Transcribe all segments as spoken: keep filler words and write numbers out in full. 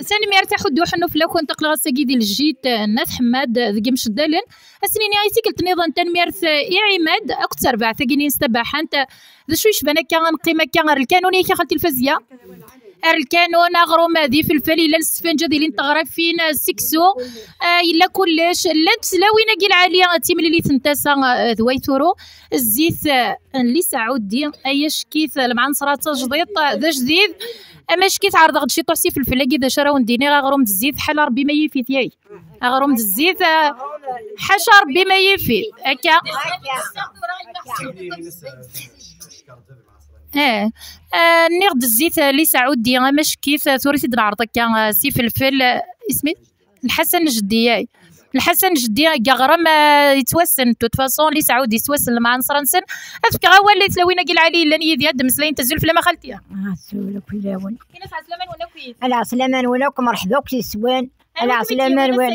Tanemmirt a Ḥuddu Ḥennu fell-akent, aql-aɣ ass-agi di lejjit n At Ḥemmad deg Imceddalen. Ad s-nini i tikkelt nniḍen tanemmirt i Ɛimad akked terbaɛt-agi-nni s tabaḥant. D acu yecban akka ad neqqim akka ar lkanun, yak a xalti Lfaziya? Ar lkanun, aɣrum d ifelfel, yella lesfenǧ, ad ilint teɣrafin, seksu, ah, yella kullec. Llant tlawin-agi lɛali, d timlilit n tasa, ah, d way turu. Zzit, ah, n Lisaɛudi, ay acki-t lemɛanṣer-a d tajdiṭ, d ajdid. Ama acki-t ɛerḍeɣ-d ciṭuḥ s ifelfel-agi, d acu ara wen-d-iniɣ, aɣrum d zzit, ḥala Rebbi ma yif-it, yay. Aɣrum d zzit, ah, ḥaca Rebbi ma yif-it. Akka. Eh, eh, nniɣ-d zzit, eh, Lisaɛudi, ama acki-t, eh, tura i t-id-neɛreḍ akka, eh, s ifelfel, eh, isem-is? Lḥasan Jeddi, yay. Lḥasan Jeddi, deg aɣrem, eh, yettwassen, de toute façon, Lisaɛudi yettwassen lemɛanṣer-nsen. Ad fkeɣ awal i tlawin-agi lɛali yellan yid-i, ad d-mmeslayent. Azul fell-am a xalti. Ah, azul akk fell-awen. Ini-as ɛeslama-nwen akk yid. Ala, ɛeslama-nwen akk, merḥba akk yes-wen. Ala, ɛeslama-nwen.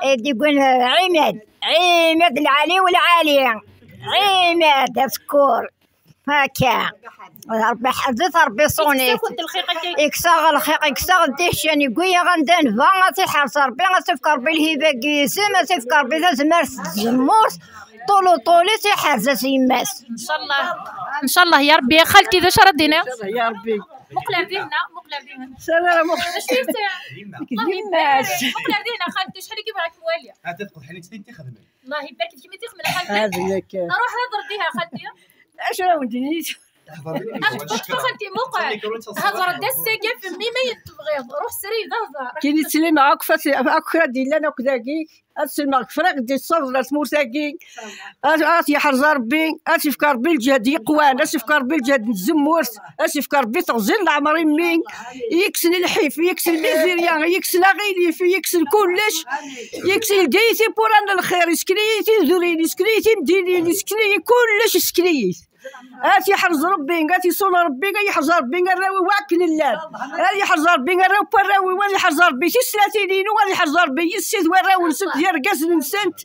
Eh, d-iggwan, eh, Ɛimad. Ɛimad lɛali u lɛali. Ɛimad, asekkur. Akka. Rebbi ḥerz-it, Rebbi ṣun-it. Iksaɣ lxiq, iksaɣ ddic, yani, yewwi-yaɣ anda nebɣa, ad t-iḥrez Rebbi, ad t-ifk Rebbi lhiba n yisem, ad t-ifk Rebbi tazmert n tzemmurt, ṭul u ṭul-is iḥrez-as yemma-s. Ncallah, ncallah ya Rebbi. Xalti, d acu ara d-tiniḍ? Ncallah ya Rebbi. Muqel ar dinna, muqel ar dinna. Ncallah muqel. D acu i t-, yemma-s. Muqel ar dinna, xalti, acḥal i yebɣa kem-wali. Ad tqedḥen-itt din tixedmen. Allah ibarek, d kemm i t-ixedmen a xalti. Ruḥ hḍer diha a xalti. Acu ara wen-d-nini? Teṭṭef a xalti, muqel. Hḍer-d ass-agi ɣef mmi ma ayen tebɣiḍ. Ruḥ srid, hḍer. Kini ttsellimeɣ akk fas-, akk kra d-yellan akk dagi. Ad sellmeɣ deg Friqi d-yessaẓen ar tmurt-agi. Ad, ad t-yeḥrez Rebbi, ad t-yefk Rebbi lǧehd yeqwan, ad t-yefk Rebbi lǧehd n tzemmurt, ad t-yefk Rebbi teɣzi n leɛmer i mmi, yekksen lḥif, yekksen lmizirya, yekksen aɣilif, yekksen kullec, yekksen, yeldi-yi tiwwura n lxir, yesken-iyi tidurin, yesken-iyi timdinin, yesken-iyi kullec, yesken-iyi. Ad t-yeḥrez Rebbi, ad t-iṣun Rebbi, ad yeḥrez Rebbi arraw-iw akken llan. Ad yeḥrez Rebbi arraw n warraw-iw, ad yeḥrez Rebbi tislatin-inu, ad yeḥrez Rebbi yessi d warraw-nsent, d yergazen-nsent.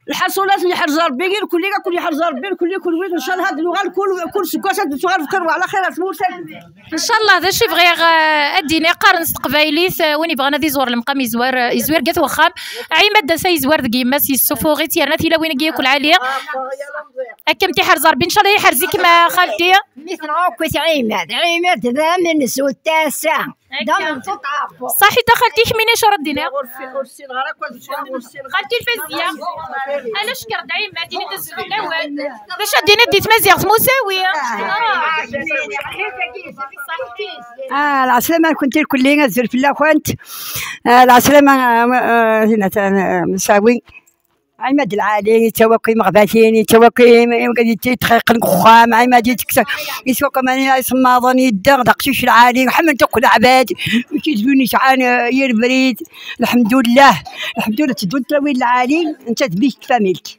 Lḥaṣulat, ad yeḥrez Rebbi irkelli, ad ken-yeḥrez Rebbi irkelli kunwi, ncallah ad nuɣal kul, kul seg wass ad nettuɣal bxir wa ɛla xir ar tmurt-agi. Ncallah, d acu i bɣiɣ, eh, ad d-iniɣ, qqaren s teqbaylit, eh, win yebɣan ad iẓur lemqam yezwar, eh, yezwir deg at wexxam. Ɛimad d asa yezwar deg yemma-s, yessufuɣ-itt, yerna tilawin-agi yakk lɛali. Akka m-t-iḥrez Rebbi, ncallah iḥrez-ikem a xalti. Mmi-tneɣ akk-it Ɛimad. Ɛimad d amenzu n tasa. D amenzu n tɛebbuḍt. Ṣaḥit a xalti, kemmini acu ara d-tiniḍ? Xalti Lfaziya. Ala cekkeṛ d Ɛimad, ini-d azul fell-awen. D acu ad d-tiniḍ di tmaziɣt, Musawi? Ah, lɛeslama-nkent irkelli, azul fell-akent. Ah, lɛeslama, ah, ah, hina, ah, Musawi. Ɛimad lɛali, yettawi akk imeɣbatin, yettawi akk im-, im-, yetxeqqen deg uxxam, Ɛimad yetteks, yettawi akk aman isemmaḍen, yeddeɣ d aqcic lɛali, ḥemmlen akk leɛbad, mačči d win yesɛan, eh, yir brid. Lḥemdullah, lḥemdullah, teddunt tlawin lɛali, netta d mmi-k tfamilt.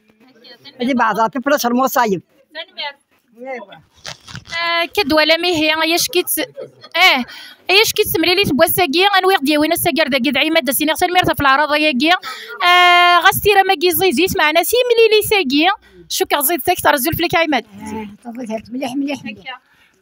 Ad ibeɛḍ Ṛebbi fell-as lmuṣayeb. Akka d-twalam ihi, ay acki-tt, eh, ay acki-tt temlilit n wass-agi, anwa i ɣ-d-yawin ass-agi ar dagi d Ɛimad, ad s-iniɣ tanemmirt ɣef leɛraḍa-agi. Eh, ɣas tiram-agi ẓidit, meɛna timlilit-agi, cukkeɣ ẓidet akteṛ, azul fell-ak a Ɛimad. Eh, ẓidet mliḥ, mliḥ, mliḥ.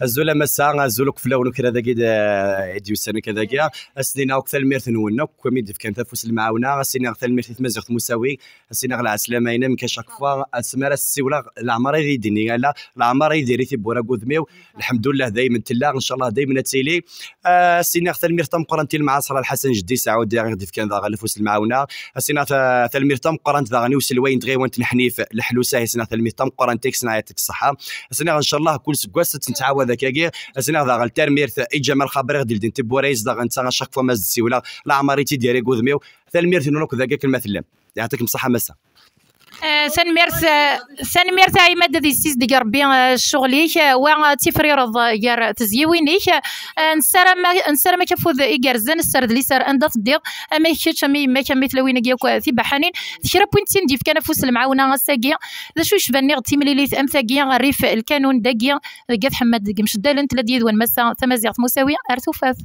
Azul a massa, azul akk fell-awen, kra dagi d, eh, i d-yusan akka dagi. Ad s-iniɣ akk tanemmirt-nwen akk, mi d-fkan afus n lemɛawna, ad s-iniɣ tanemmirt i tmaziɣt Musawi, ad s-iniɣ lɛeslama-inem, nekk à chaque fois, asmi ara s-ssiwleɣ, leɛmer ad yi-d-tini ala, leɛmer ad yi-d-terri tiwwura deg wudem-iw. Lḥemdullah, daymen tella, ncallah daymen ad tili. Ah, ad s-iniɣ tanemmirt tameqqrant i lemɛaṣer Lḥasan Jeddi Saɛudi i ɣ-d-ifkan daɣen afus n lemɛawna. Ad s-iniɣ ta-, tanemmirt tameqqrant daɣen i uselway n tɣiwant n Ḥnif, Leḥlusa, ad s-iniɣ tanemmirt tameqqrant i k-s, neɛya-t deg ṣṣeḥḥa. Ad s-iniɣ ncallah kul seggas ad tt-nettɛawad akkagi. Ad s-iniɣ daɣen tanemmirt i Ǧamal Xaber i ɣ-d-ildin tiwwura-is daɣen, netta à chaque fois ma s-d-ssiwleɣ, leɛmer i tt-id-yerra deg wudem-iw. Tanemmirt-nwen akk dagi akken ma tellam. Yeɛṭikem ṣṣeḥḥa a massa. Eh, tanemmirt, eh, tanemmirt a Ɛimad, ad yessizdeg Rebbi, eh, ccɣel-ik, eh, wa, eh, ad tifrireḍ, eh, gar tezyiwin-ik. Eh, nessaram, nessaram-ak afud igerrzen, sser d liser anda teddiḍ, ama i kečč, ama i yemma-k, ama i tlawin-agi akk, eh, tibaḥanin. D kra n win d tin d-yefkan afus n lemɛawna ass-agi. D acu yecban niɣ d timlilit am tagi, rrif lkanun dagi, deg At Ḥemmad, deg Imceddalen, tella-d yid-wen massa tamaziɣt Musawi, ar tufat.